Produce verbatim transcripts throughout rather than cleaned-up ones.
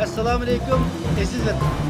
ئەسسالامۇئەلەيكۇم، ئەزىز ۋەتەن!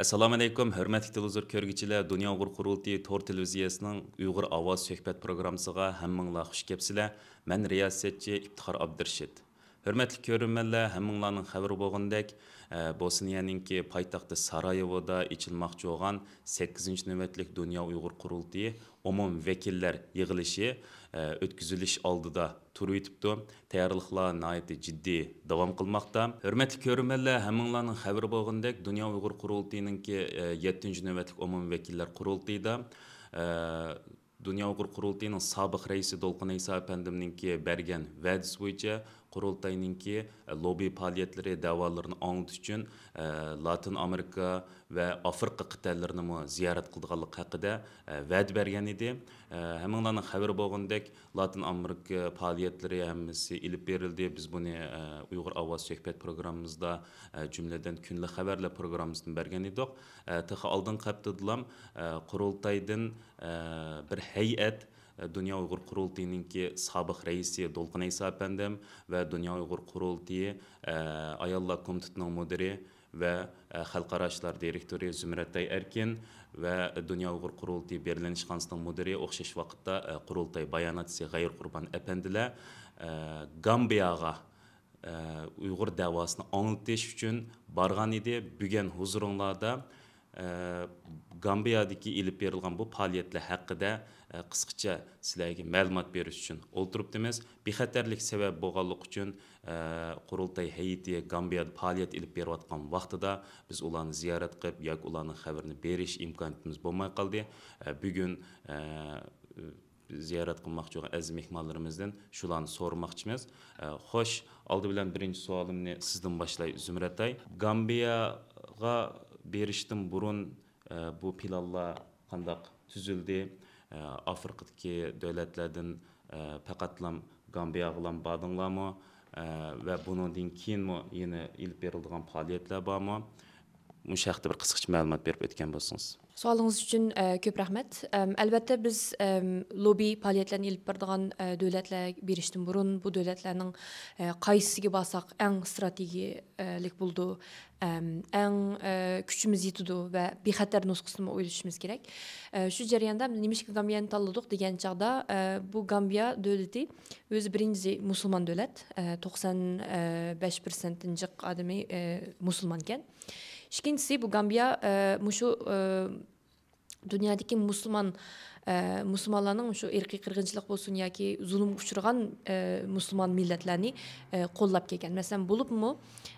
ئەسسالامۇئەلەيكۇم، ھۆرمەتلىك تېلېۋىزور كۆرگۈچىلەر، دۇنيا ئۇيغۇر قۇرۇلتىيى تور تېلېۋىزىيەسىنىڭ ئۇيغۇر ئاۋازى سۆھبەت پروگراممىسىغا ھەممىڭلار خۇش كەپسىلەر. مەن رىياسەتچى ئىپتىخار ئابدۇرېشىت. ھۆرمەتلىك كۆرۈرمەنلەر، ھەممىڭلارنىڭ خەۋىرى بولغىنىدەك، ئە، بوسنىيەنىڭكى پايتەختى سارايېۋودا ئېچىلماقچى بولغان سەككىزىنچى نۆۋەتلىك دۇنيا ئۇيغۇر قۇرۇلتىيى ئومۇمىي ۋەكىللەر يىغىلىشى، ئە، ئۆتكۈزۈلۈش ئالدىدا تۇرۇۋېتىپتۇ. تەييارلىقلار ناھايىتى جىددىي داۋام قىلماقتا. ھۆرمەتلىك كۆرۈرمەنلەر، ھەممىڭلارنىڭ خەۋىرى بولغىنىدەك، دۇنيا ئۇيغۇر قۇرۇلتىيىنىڭكى، ئە، يەتتىنچى نۆۋەتلىك ئومۇمىي ۋەكىللەر قۇرۇلتىيىدا، ئە، دۇنيا ئۇيغۇر قۇرۇلتىيىنىڭ سابىق رەئىسى دولقۇن ئەيسا ئەپەندىمنىڭكى بەرگەن ۋەدىسى بويىچە، قۇرۇلتاينىڭكى لوببى پائالىيەتلىرى، دەۋالىرىنى ئاڭلىتىش ئۈچۈن، ئە، لاتىن ئامېرىكا ۋە ئافرىقا قىتئەلىرىنىمۇ زىيارەت قىلىدىغانلىقى ھەققىدە، ئە، ۋەدە بەرگەن ئىدى. ئە، ھەممىڭلارنىڭ خەۋىرى بولغىنىدەك، لاتىن ئامېرىكا پائالىيەتلىرى ھەممىسى ئېلىپ بېرىلدى. بىز بۇنى، ئە، ئۇيغۇر ئاۋازى سۆھبەت پروگراممىمىزدا، ئە، جۈملىدىن كۈنلۈك خەۋەرلەر پروگراممىسىدىن بەرگەن ئىدۇق. ئە، تېخى ئالدىنقى ھەپتىدىلام، ئە، قۇرۇلتايدىن، ئە، بىر ھەيئەت، ئە، دۇنيا ئۇيغۇر قۇرۇلتىيىنىڭكى سابىق رەئىسى دولقۇن ئەيسا ئەپەندىم ۋە دۇنيا ئۇيغۇر قۇرۇلتىيى، ئە، ئاياللار كومىتېتىنىڭ مۇدىرى ۋە، ئە، خەلقئارا ئىشلار دىرېكتورى زۇمرەتئاي ئەركىن ۋە دۇنيا ئۇيغۇر قۇرۇلتىيى بېرلىن ئىشخانىسىنىڭ مۇدىرى، ئوخشاش ۋاقىتتا، ئە، قۇرۇلتاي باياناتچىسى غەيرىي قۇربان ئەپەندىلەر، ئە، گامبىياغا ئە، ئۇيغۇر دەۋاسىنى ئاڭلىتىش ئۈچۈن بارغان ئىدى. بۈگۈن ھۇزۇرۇڭلاردا، ئە، گامبىيادىكى ئېلىپ بېرىلغان بۇ پائالىيەتلەر ھەققىدە، ئە، قىسقىچە سىلەرگە مەلۇمات بېرىش ئۈچۈن ئولتۇرۇپتىمىز. بىخەتەرلىك سەۋەبى بولغانلىقى ئۈچۈن، ئە، قۇرۇلتاي ھەيئىتى گامبىيادا پائالىيەت ئېلىپ بېرىۋاتقان ۋاقتىدا بىز ئۇلارنى زىيارەت قىلىپ ياكى ئۇلارنىڭ خەۋىرىنى بېرىش ئىمكانىيىتىمىز بولماي قالدى. ئە، بۈگۈن، ئە، زىيارەت قىلماقچى بولغان ئەزىز مېھمانلىرىمىزدىن شۇلارنى سورىماقچىمىز. ئە، خوش، ئالدى بىلەن بىرىنچى سوئالىمنى سىزدىن باشلاي، زۇمرەتئاي. گامبىياغا بېرىشتىن بۇرۇن، ئە، بۇ پىلانلار قانداق تۈزۈلدى؟ ئە، ئافرىقىدىكى دۆلەتلەردىن، ئە، پەقەتلا گامبىياغىلا باردىڭلارمۇ؟ ئە، ۋە بۇنىڭدىن كېيىنمۇ يەنە ئېلىپ بېرىلىدىغان پائالىيەتلەر بارمۇ؟ مۇشۇ ھەقتە بىر قىسقىچە مەلۇمات بېرىپ ئۆتكەن بولسىڭىز. سوئالىڭىز ئۈچۈن، ئە، كۆپ رەھمەت. ئەم، ئەلۋەتتە، بىز، ئەم، لوببى پائالىيەتلەرنى ئېلىپ بارىدىغان، ئە، دۆلەتلەر بېرىشتىن بۇرۇن، بۇ دۆلەتلەرنىڭ، ئە، قايسىسىگە بارساق ئەڭ ئىستراتېگىيەلىك بولىدۇ، ئەم، ئەڭ، ئە، كۈچىمىز يېتىدۇ ۋە بىخەتەر نۇسخىسىنىمۇ ئويلىشىمىز كېرەك. ئە، شۇ جەرياندا نېمىشقا گامبىيانى تاللىدۇق دېگەن چاغدا، ئە، بۇ گامبىيا دۆلىتى ئۆزى بىرىنچىسى مۇسۇلمان دۆلەت، ئە، توقسان بەش پىرسەنتتىن جىق ئادىمى، ئە، مۇسۇلمانكەن. ئىككىنچىسى، بۇ گامبىيا، ئە، مۇشۇ، ئە، دۇنيادىكى مۇسۇلمان، ئە، مۇسۇلمانلارنىڭ مۇشۇ ئىرقىي قىرغىنچىلىق بولسۇن ياكى زۇلۇمغا ئۇچرىغان، ئە، مۇسۇلمان مىللەتلەرنى، ئە، قوللاپ كەلگەن. مەسىلەن، بولۇپمۇ،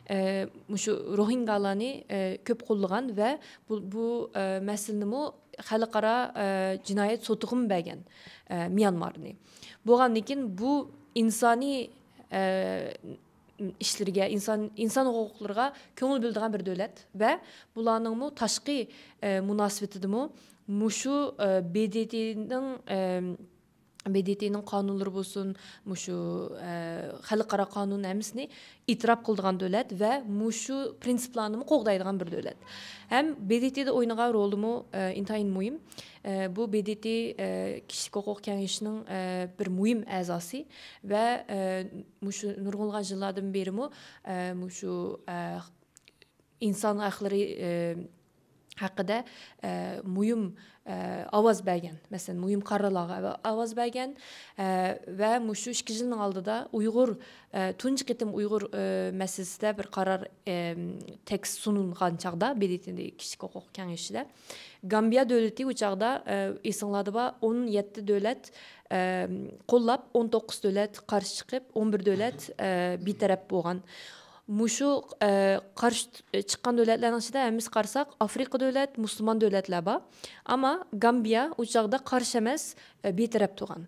ئە، مۇشۇ روھىنگالارنى، ئە، كۆپ قوللىغان ۋە بۇ، بۇ، ئە، مەسىلىنىمۇ خەلقئارا، ئە، جىنايەت سوتىغىمۇ بەرگەن، ئە، ميانمارنى. بولغاندىن كېيىن بۇ ئىنسانىي، ئە، ئىشلىرىگە، ئىنسان، ئىنسان ھوقۇقلىرىغا كۆڭۈل بۆلىدىغان بىر دۆلەت ۋە بۇلارنىڭمۇ تاشقى، ئە، مۇناسىۋىتىدىمۇ مۇشۇ، ئە، ب د ت نىڭ، ئە، ب د ت نىڭ قانۇنلىرى بولسۇن، مۇشۇ، ئە، خەلقئارا قانۇن ھەممىسىنى ئېتىراپ قىلىدىغان دۆلەت ۋە مۇشۇ پرىنسىپلارنىمۇ قوغدايدىغان بىر دۆلەت. ھەم ب د ت دا ئوينىغان رولىمۇ، ئە، ئىنتايىن مۇھىم. ئە، بۇ ب د ت، ئە، كىشىلىك ھوقۇق كېڭىشىنىڭ، ئە، بىر مۇھىم ئەزاسى ۋە، ئە، مۇشۇ نۇرغۇنلىغان يىللاردىن بېرىمۇ، ئە، مۇشۇ، ئە، ئىنسان ھەقلىرى، ئە، ھەققىدە، ئە، مۇھىم، ئە، ئاۋاز بەرگەن، مەسىلەن، مۇھىم قارارلارغا ئاۋاز بەرگەن، ئە، ۋە مۇشۇ ئىككى يىلنىڭ ئالدىدا ئۇيغۇر، ئە، تۇنجى قېتىم ئۇيغۇر، ئە، مەسىلىسىدە بىر قارار، ئە، تېكىست سۇنۇلغان چاغدا، ب د ت نىڭ كىشىلىك ھوقۇق كېڭىشىدە، گامبىيا دۆلىتى ئۇ چاغدا، ئە، ئېسىڭلاردا بار، ئون يەتتە دۆلەت، ئە، قوللاپ، ئون توققۇز دۆلەت قارشى چىقىپ، ئون بىر دۆلەت، ئە، بىتەرەپ بولغان. مۇشۇ، ئە، قارشى چىققان دۆلەتلەرنىڭ ئىچىدە ھەممىسى قارىساق، ئافرىقا دۆلەت، مۇسۇلمان دۆلەتلەر بار. ئەمما گامبىيە ئۇ چاغدا قارشى ئەمەس، ئە، بىتەرەپ تۇرغان.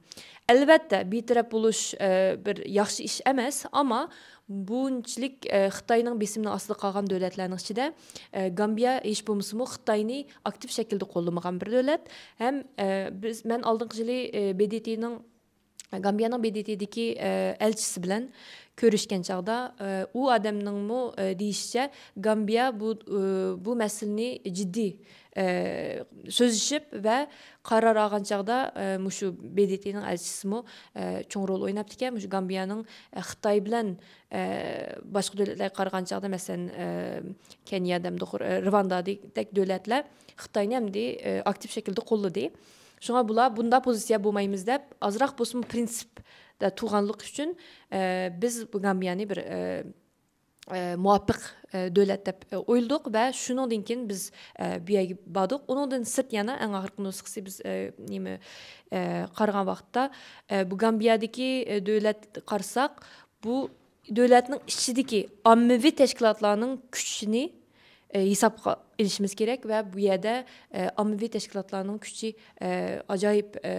ئەلۋەتتە، بىتەرەپ بولۇش، ئە، بىر ياخشى ئىش ئەمەس، ئەمما بۇنچىلىك، ئە، خىتاينىڭ بېسىمىنىڭ ئاستىدا قالغان دۆلەتلەرنىڭ ئىچىدە، ئە، گامبىيە ھېچ بولمىسىمۇ خىتاينى ئاكتىپ شەكىلدە قوللىمىغان بىر دۆلەت. ھەم، ئە، بىز، مەن ئالدىنقى يىلى، ئە، ب د ت نىڭ گامبىيەنىڭ ب د ت دىكى، ئە، ئەلچىسى بىلەن كۆرۈشكەن چاغدا، ئە، ئۇ ئادەمنىڭمۇ، ئە، دېيىشىچە، گامبىيە بۇ، ئە، بۇ مەسىلىنى جىددىي، ئە، سۆزلىشىپ ۋە قارار ئالغان چاغدا، ئە، مۇشۇ ب د ت نىڭ ئەلچىسىمۇ، ئە، چوڭ رول ئويناپتىكەن. مۇشۇ گامبىيەنىڭ، ئە، خىتاي بىلەن، ئە، باشقا دۆلەتلەرگە قارىغان چاغدا، مەسىلەن، ئە، كېنىيە دەمدۇ، ئە، رىۋاندادەك دۆلەتلەر خىتاينى ئەمدى، ئە، ئاكتىپ شەكىلدە قوللىدى. شۇڭا بۇلار بۇنداق پوزىتسىيە بولمايمىز دەپ، ئازراق بولسىمۇ پرىنسىپتا تۇرغانلىقى ئۈچۈن، ئە، بىز بۇ گامبىيانى بىر، ئە، ئە، مۇۋاپىق، ئە، دۆلەت دەپ، ئە، ئويلىدۇق ۋە شۇنىڭدىن كېيىن بىز، ئە، بۇ يەرگە باردۇق. ئۇنىڭدىن سىرت يەنە ئەڭ ئاخىرقى نۇسخىسى بىز، ئە، نېمە، ئە، قارىغان ۋاقىتتا، ئە، بۇ گامبىيادىكى، ئە، دۆلەت قارىساق، بۇ دۆلەتنىڭ ئىچىدىكى ئاممىۋى تەشكىلاتلارنىڭ كۈچىنى، ئە، ھېسابقا ئېلىشىمىز كېرەك ۋە بۇ يەردە، ئە، ئاممىۋى تەشكىلاتلارنىڭ كۈچى، ئە، ئاجايىپ، ئە،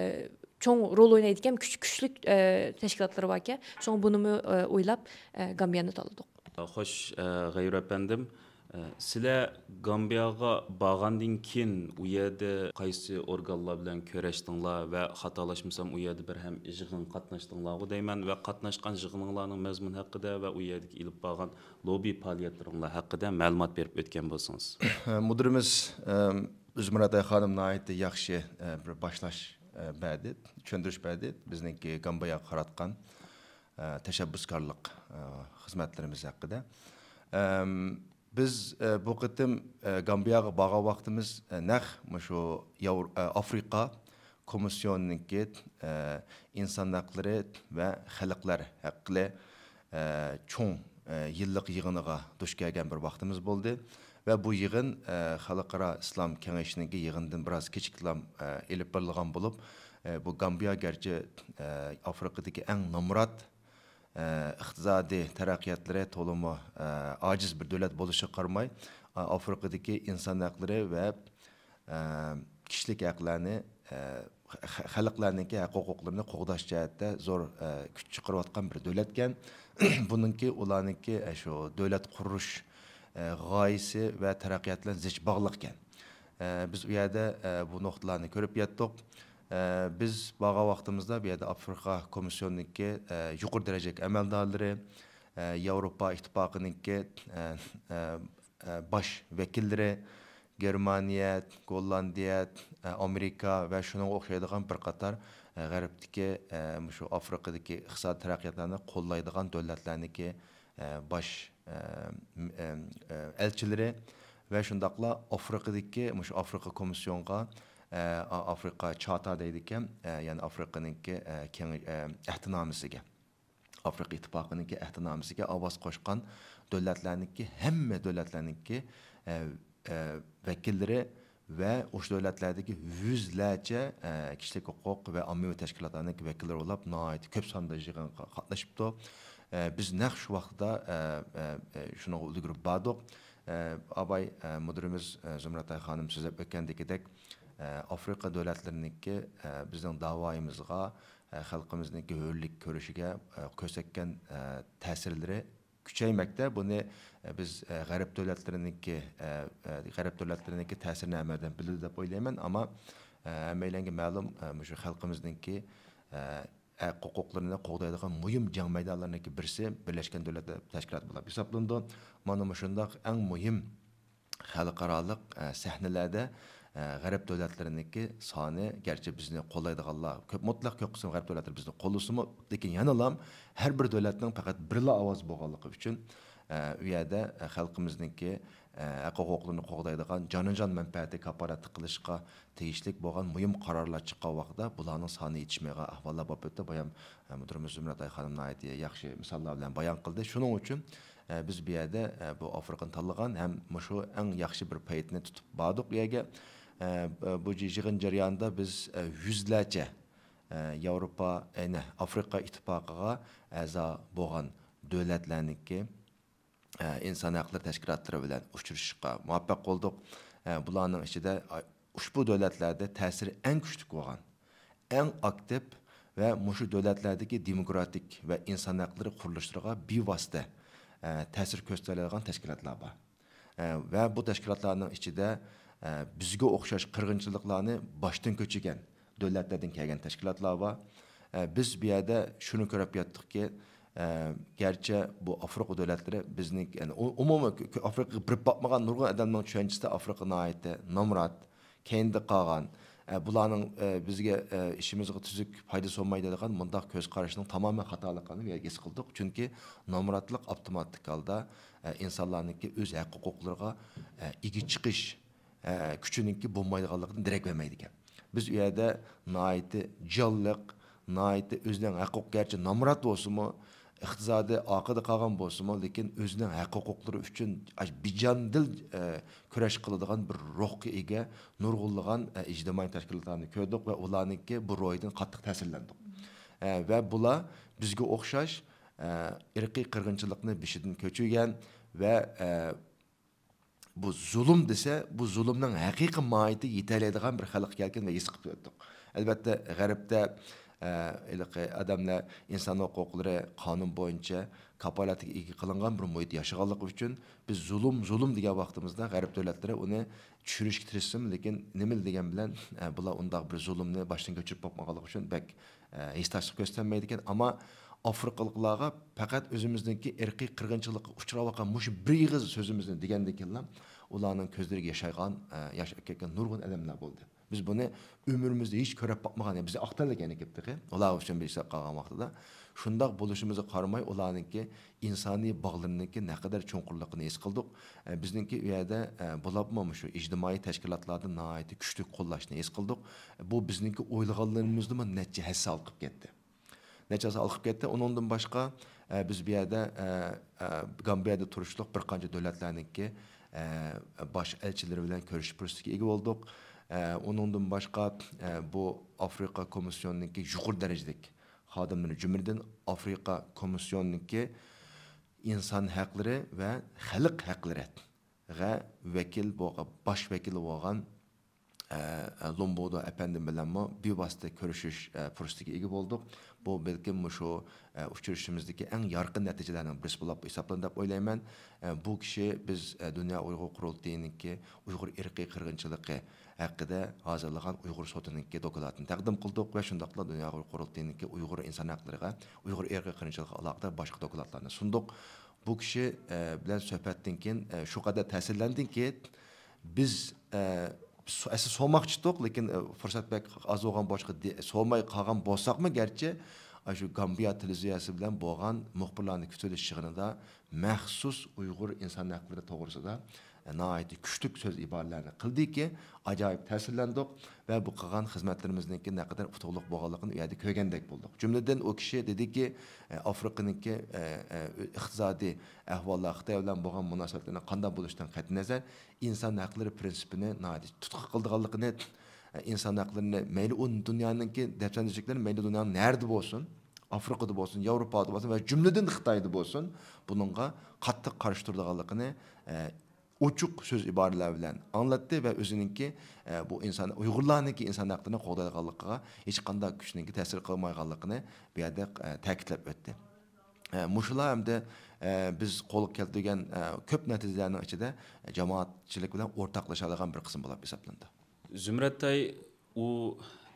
چوڭ رول ئوينايدىكەن، كۈچ-، كۈچلۈك، ئە، تەشكىلاتلار باركەن. شۇڭا بۇنىمۇ، ئە، ئويلاپ، ئە، گامبىيانى تاللىدۇق. خوش، ئە، غەيۇر ئەپەندىم، ئە، سىلەر گامبىياغا بارغاندىن كېيىن ئۇ يەردە قايسى ئورگانلار بىلەن كۆرۈشتۈڭلار ۋە خاتالاشمىسام ئۇ يەردە بىر ھەم يىغىن قاتناشتىڭلارغۇ دەيمەن ۋە قاتناشقان يىغىنىڭلارنىڭ مەزمۇنى ھەققىدە ۋە ئۇ يەردىكى ئېلىپ بارغان لوببى پائالىيەتلىرىڭلار ھەققىدە مەلۇمات بېرىپ ئۆتكەن بولسىڭىز. مۇدىرىمىز، ئەم، ئۆزمۇرات ئاي خانىم ناھايىتى ياخشى، ئە، بىر باشلاش، ئە، بەردى، چۈشەندۈرۈش بەردى. بىزنىڭكى گامبىياغا قاراتقان، ئە، تەشەببۇسكارلىق، ئە، خىزمەتلىرىمىز ھەققىدە. ئەم، بىز، ئە، بۇ قېتىم، ئە، گامبىياغا بارغان ۋاقتىمىز، ئە، نەق مۇشۇ ياۋر-، ئە، ئافرىقا كومىسسىيونىنىڭكى، ئە، ئىنسان ھەقلىرى ۋە خەلقلەر ھەقلىرى، ئە، چوڭ، ئە، يىللىق يىغىنىغا دۇچ كەلگەن بىر ۋاقتىمىز بولدى. ۋە بۇ يىغىن، ئە، خەلقئارا ئىسلام كېڭىشىنىڭكى يىغىنىدىن بىراز كېچىكىپلا، ئە، ئېلىپ بېرىلغان بولۇپ، ئە، بۇ گامبىيا گەرچە، ئە، ئافرىقىدىكى ئەڭ نامرات، ئە، ئىقتىسادىي تەرەققىياتلىرى تولىمۇ، ئە، ئاجىز بىر دۆلەت بولۇشىغا قارىماي، ئە، ئافرىقىدىكى ئىنسان ھەقلىرى ۋە ئە، كىشىلىك ھەقلەرنى، ئە، خە-، خەلقلەرنىڭكى ھەق ھوقۇقلىرىنى قوغداش جەھەتتە زور، ئە، كۈچ چىقىرىۋاتقان بىر دۆلەتكەن. بۇنىڭكى، ئۇلارنىڭكى، ئە، شۇ دۆلەت قۇرۇش، ئە، غايىسى ۋە تەرەققىياتى بىلەن زىچ باغلىقكەن. ئە، بىز ئۇ يەردە، ئە، بۇ نۇقتىلارنى كۆرۈپ يەتتۇق. ئە، بىز بارغان ۋاقتىمىزدا بۇ يەردە ئافرىقا كومىسسىيونىنىڭكى، ئە، يۇقىرى دەرىجىلىك ئەمەلدارلىرى، ئە، ياۋروپا ئىتتىپاقىنىڭكى، ئە، ئە، ئە، باش ۋەكىللىرى، گېرمانىيە، گوللاندىيە، ئە، ئامېرىكا ۋە شۇنىڭغا ئوخشايدىغان بىر قاتار، ئە، غەربتىكى، ئە، مۇشۇ ئافرىقىدىكى ئىقتىسادىي تەرەققىياتلارنى قوللايدىغان دۆلەتلەرنىڭكى، ئە، باش، ئە، م-، ئە، ئە، ئەلچىلىرى ۋە شۇنداقلا ئافرىقىدىكى، مۇشۇ ئافرىقا كومىسسىيونغا، ئە، ئا-، ئافرىقا چارتر دەيدىكەن، ئە، يەنى ئافرىقىنىڭكى، ئە، كېڭە-، ئە، ئەھدىنامىسىگە، ئافرىقا ئىتتىپاقىنىڭكى ئەھدىنامىسىگە ئاۋاز قوشقان دۆلەتلەرنىڭكى، ھەممە دۆلەتلەرنىڭكى، ئە، ئە، ۋەكىللىرى ۋە ئۇشۇ دۆلەتلەردىكى يۈزلەرچە، ئە، كىشىلىك ھوقۇق ۋە ئاممىۋى تەشكىلاتلارنىڭكى ۋەكىللىرى بولۇپ، ناھايىتى كۆپ ساندا يىغىنغا قاتنىشىپتۇ. ئە، بىز نەق شۇ ۋاقىتتا، ئە، ئە، ئە، شۇنىڭغا ئۈلگۈرۈپ باردۇق. ئە، ئاباي، ئە، مۇدىرىمىز، ئە، زۇمرەتئاي خانىم سۆزلەپ ئۆتكەندىكىدەك، ئە، ئافرىقا دۆلەتلىرىنىڭكى، ئە، بىزنىڭ داۋايىمىزغا، ئە، خەلقىمىزنىڭكى ھۆرلۈك كۈرىشىگە، ئە، كۆرسەتكەن، ئە، تەسىرلىرى كۈچەيمەكتە. بۇنى، ئە، بىز، ئە، غەرب دۆلەتلىرىنىڭكى، ئە، ئە، غەرب دۆلەتلىرىنىڭكى تەسىرىنى ھەممەدىن بىلىدۇ دەپ ئويلايمەن. ئەمما، ئە، ھەممەيلەنگە مەلۇم، ئە، مۇشۇ خەلقىمىزنىڭكى، ئە، ھەق ھوقۇقلىرىنى قوغدايدىغان مۇھىم جەڭ مەيدانلىرىنىڭكى بىرسى بىرلەشكەن دۆلەتلەر تەشكىلاتى بولۇپ ھېسابلىنىدۇ. مانا مۇشۇنداق ئەڭ مۇھىم خەلقئارالىق، ئە، سەھنىلەردە، ئە، غەرب دۆلەتلىرىنىڭكى سانى، گەرچە بىزنى قوللايدىغانلار كۆپ، مۇتلەق كۆپ قىسىم غەرب دۆلەتلىرى بىزنى قوللىسىمۇ، لېكىن يەنىلا ھەر بىر دۆلەتنىڭ پەقەت بىرلا ئاۋازى بولغانلىقى ئۈچۈن، ئە، ئۇ يەردە، ئە، خەلقىمىزنىڭكى، ئە، ھەق ھوقۇقلىرىنى قوغدايدىغان، جانىجان مەنپەئەتىگە كاپالەتلىك قىلىشقا تېگىشلىك بولغان مۇھىم قارارلار چىققان ۋاقتىدا بۇلارنىڭ سانى يېتىشمەيدىغان ئەھۋاللار بولۇپ ئۆتتى. بايام، ئە، مۇدىرىمىز زۇمرەت ئاي خانىم ناھايىتى ياخشى مىساللار بىلەن بايان قىلدى. شۇنىڭ ئۈچۈن، ئە، بىز بۇ يەردە، ئە، بۇ ئافرىقىنى تاللىغان ھەم مۇشۇ ئەڭ ياخشى بىر پەيتنى تۇتۇپ باردۇق ئۇ يەرگە. ئە، بۇ يىغىن جەريانىدا بىز، ئە، يۈزلەرچە، ئە، ياۋروپا، ئەينى ئافرىقا ئىتتىپاقىغا ئەزا بولغان دۆلەتلەرنىڭكى، ئە، ئىنسان ھەقلىرى تەشكىلاتلىرى بىلەن ئۇچرىشىشقا مۇۋەپپەق بولدۇق. ئە، بۇلارنىڭ ئىچىدە، ئا، ئۇشبۇ دۆلەتلەردە تەسىرى ئەڭ كۈچلۈك بولغان، ئەڭ ئاكتىپ ۋە مۇشۇ دۆلەتلەردىكى دېموكراتىك ۋە ئىنسان ھەقلىرى قۇرۇلۇشلىرىغا بىۋاسىتە، ئە، تەسىر كۆرسىتەلەيدىغان تەشكىلاتلار بار. ئە، ۋە بۇ تەشكىلاتلارنىڭ ئىچىدە، ئە، بىزگە ئوخشاش قىرغىنچىلىقلارنى باشتىن كۆچۈرگەن دۆلەتلەردىن كەلگەن تەشكىلاتلار بار. ئە، بىز بۇ يەردە شۇنى كۆرۈپ ياتتۇقكى، ئە، گەرچە بۇ ئافرىقا دۆلەتلىرى بىزنىڭ، يەنى ئۇ-، ئومۇمەن كۆ-، كۆ-، ئافرىقىغا بېرىپ باقمىغان نۇرغۇن ئادەمنىڭ چۈشەنچىسىدە ئافرىقا ناھايىتى نامرات، كەينىدە قالغان، ئە، بۇلارنىڭ، ئە، بىزگە، ئە، ئىشىمىزغا تۈزۈك پايدىسى بولمايدۇ دەيدىغان مۇنداق كۆز قاراشنىڭ تامامەن خاتالىقىنى بۇ يەردە ھېس قىلدۇق. چۈنكى نامراتلىق ئاپتوماتىك ھالدا، ئە، ئىنسانلارنىڭكى ئۆز ھەق ھوقۇقلىرىغا، ئە، ئىگە چىقىش، ئە، كۈچىنىڭكى بولمايدىغانلىقىدىن دېرەك بەرمەيدىكەن. بىز ئۇ يەردە ناھايىتى جانلىق، ناھايىتى ئۆزىنىڭ ھەق ھوقۇقى گەرچە نامرات بولسىمۇ، ئىقتىسادى ئارقىدا قالغان بولسىمۇ، لېكىن ئۆزىنىڭ ھەق ھوقۇقلىرى ئۈچۈن ئاش-، بىجاندىل، ئە، كۈرەش قىلىدىغان بىر روھقا ئىگە نۇرغۇنلىغان، ئە، ئىجتىمائىي تەشكىلاتلارنى كۆردۇق ۋە ئۇلارنىڭكى بۇ روھىدىن قاتتىق تەسىرلەندۇق. ئە، ۋە بۇلار بىزگە ئوخشاش، ئە، ئىرقىي قىرغىنچىلىقنى بېشىدىن كۆچۈرگەن ۋە، ئە، بۇ زۇلۇم دېسە، بۇ زۇلۇمنىڭ ھەقىقىي ماھىيىتىگە يېتەلەيدىغان بىر خەلق ئىكەنلىكىنى ھېس قىلىپ ئۆتتۇق. ئەلۋەتتە، غەربتە، ئە، ھېلىقى ئادەملەر ئىنسان ھوقۇقلىرى قانۇن بويىچە كاپالەتكە ئىگە قىلىنغان بىر مۇھىتتا ياشىغانلىقى ئۈچۈن بىز زۇلۇم، زۇلۇم دېگەن ۋاقتىمىزدا غەرب دۆلەتلىرى ئۇنى چۈشۈرۈشكە تىرىشسىمۇ، لېكىن نېمىلا دېگەن بىلەن، ئە، بۇلار ئۇنداق بىر زۇلۇمنى باشتىن كۆچۈرۈپ باقمىغانلىقى ئۈچۈن بەك، ئە، ھېسداشلىق كۆرسىتەلمەيدىكەن. ئەمما ئافرىقىلىقلارغا پەقەت ئۆزىمىزنىڭكى ئىرقىي قىرغىنچىلىققا ئۇچراۋاتقان مۇشۇ بىر ئېغىز سۆزىمىزنى دېگەندىن كېيىنلا، ئۇلارنىڭ كۆزلىرىگە ياش ئايغان، ئە، ياش ئېقىپ كەتكەن نۇرغۇن ئادەملەر بولدى. بىز بۇنى ئۆمرىمىزدە ھېچ كۆرۈپ باقمىغان، بىزنى ئاق تەنلىك يەنە كېلىپ تېخى، ئۇلار ئۈچۈن بىر ھېساب قالغان ۋاقتىدا. شۇنداق بولۇشىمىزغا قارىماي، ئۇلارنىڭكى ئىنسانىي باغلىرىنىڭكى نەقەدەر چوڭقۇرلۇقىنى ھېس قىلدۇق. ئە، بىزنىڭكى ئۇ يەردە، ئە، بولۇپمۇ مۇشۇ ئىجتىمائىي تەشكىلاتلاردا ناھايىتى كۈچلۈك قوللاشنى ھېس قىلدۇق. بۇ بىزنىڭكى ئويلىغانلىرىمىزدىنمۇ نەچچە ھەسسە ھالقىپ كەتتى. نەچچە ھەسسە ھالقىپ كەتتى. ئۇنىڭدىن باشقا، ئە، بىز بۇ يەردە، ئە، ئە، گامبىيەدە تۇرۇشلۇق بىر قانچە دۆلەتلەرنىڭكى، ئە، باش ئەلچىلىرى بىلەن كۆرۈشۈش پۇرسىتىگە ئىگە بولدۇق. ئە، ئۇنىڭدىن باشقا، ئە، بۇ ئافرىقا كومىسسىيونىنىڭكى يۇقىرى دەرىجىلىك خادىملىرى، جۈملىدىن ئافرىقا كومىسسىيونىنىڭكى ئىنسان ھەقلىرى ۋە خەلق ھەقلىرىغا ۋەكىل بولغان، باش ۋەكىل بولغان، ئە، لومبودو ئەپەندىم بىلەنمۇ بىۋاسىتە كۆرۈشۈش، ئە، پۇرسىتىگە ئىگە بولدۇق. بۇ بەلكىم مۇشۇ، ئە، ئۇچرىشىشىمىزدىكى ئەڭ يارقىن نەتىجىلەرنىڭ بىرسى بولۇپ ھېسابلىنىدۇ دەپ ئويلايمەن. ئە، بۇ كىشى بىز، ئە، دۇنيا ئۇيغۇر قۇرۇلتىيىنىڭكى ئۇيغۇر ئىرقىي قىرغىنچىلىقى ھەققىدە ھازىرلىغان ئۇيغۇر سوتىنىڭكى دوكلاتىنى تەقدىم قىلدۇق ۋە شۇنداقلا دۇنيا ئۇيغۇر قۇرۇلتىيىنىڭكى ئۇيغۇر ئىنسان ھەقلىرىغا، ئۇيغۇر ئىرقىي قىرغىنچىلىقىغا ئالاقىدار باشقا دوكلاتلارنى سۇندۇق. بۇ كىشى، ئە، بىلەن سۆھبەتتىن كېيىن، ئە، شۇ قەدەر تەسىرلەندىمكى، بىز، ئە، سو-، ئەسلى سورىماقچىدۇق، لېكىن، ئە، پۇرسەت بەك ئاز بولغان بولۇشقا دې-، سورىماي قالغان بولساقمۇ، گەرچە ئاشۇ گامبىيا تېلېۋىزىيەسى بىلەن بولغان مۇخبىرلارنى كۈتۈۋېلىش يىغىنىدا مەخسۇس ئۇيغۇر ئىنسان ھەقلىرى توغرىسىدا ناھايىتى كۈچلۈك سۆز ئىبارىلەرنى قىلدىكى، ئاجايىپ تەسىرلەندۇق ۋە بۇ قىلغان خىزمەتلىرىمىزنىڭكى نەقەدەر ئۇتۇقلۇق بولغانلىقىنى ئۇ يەردە كۆرگەندەك بولدۇق. جۈملىدىن ئۇ كىشى دېدىكى، ئە، ئافرىقىنىڭكى، ئە، ئە، ئىقتىسادىي ئەھۋاللار، خىتاي بىلەن بولغان مۇناسىۋەتلىرىنىڭ قانداق بولۇشىدىن قەتئىينەزەر، ئىنسان ھەقلىرى پىرىنسىپىنى ناھايىتى تۇتقا قىلىدىغانلىقىنى، ئە، ئىنسان ھەقلىرىنى مەيلى ئۇ دۇنيانىڭكى دەپسەندىچىلىكلىرى مەيلى دۇنيانىڭ نەدە بولسۇن، ئافرىقىدا بولسۇن، ياۋروپادا بولسۇن ۋە جۈملىدىن خىتايدا بولسۇن، بۇنىڭغا قاتتىق قارشى تۇرىدىغانلىقىنى، ئە، ئوچۇق سۆز ئىبارىلەر بىلەن ئاڭلاتتى ۋە ئۆزىنىڭكى، ئە، بۇ ئىنسان، ئۇيغۇرلارنىڭكى ئىنسان ھەقلىرىنى قوغدايدىغانلىقىغا ھېچقانداق كۈچنىڭكى تەسىر قىلمايدىغانلىقىنى بۇ يەردە، ئە، تەكىتلەپ ئۆتتى. ئە، مۇشۇلار ھەمدە، ئە، بىز قولغا كەلتۈرگەن، ئە، كۆپ نەتىجىلەرنىڭ ئىچىدە جامائەتچىلىك بىلەن ئورتاقلىشالىغان بىر قىسىم بولۇپ ھېسابلىنىدۇ. زۇمرەتئاي، ئۇ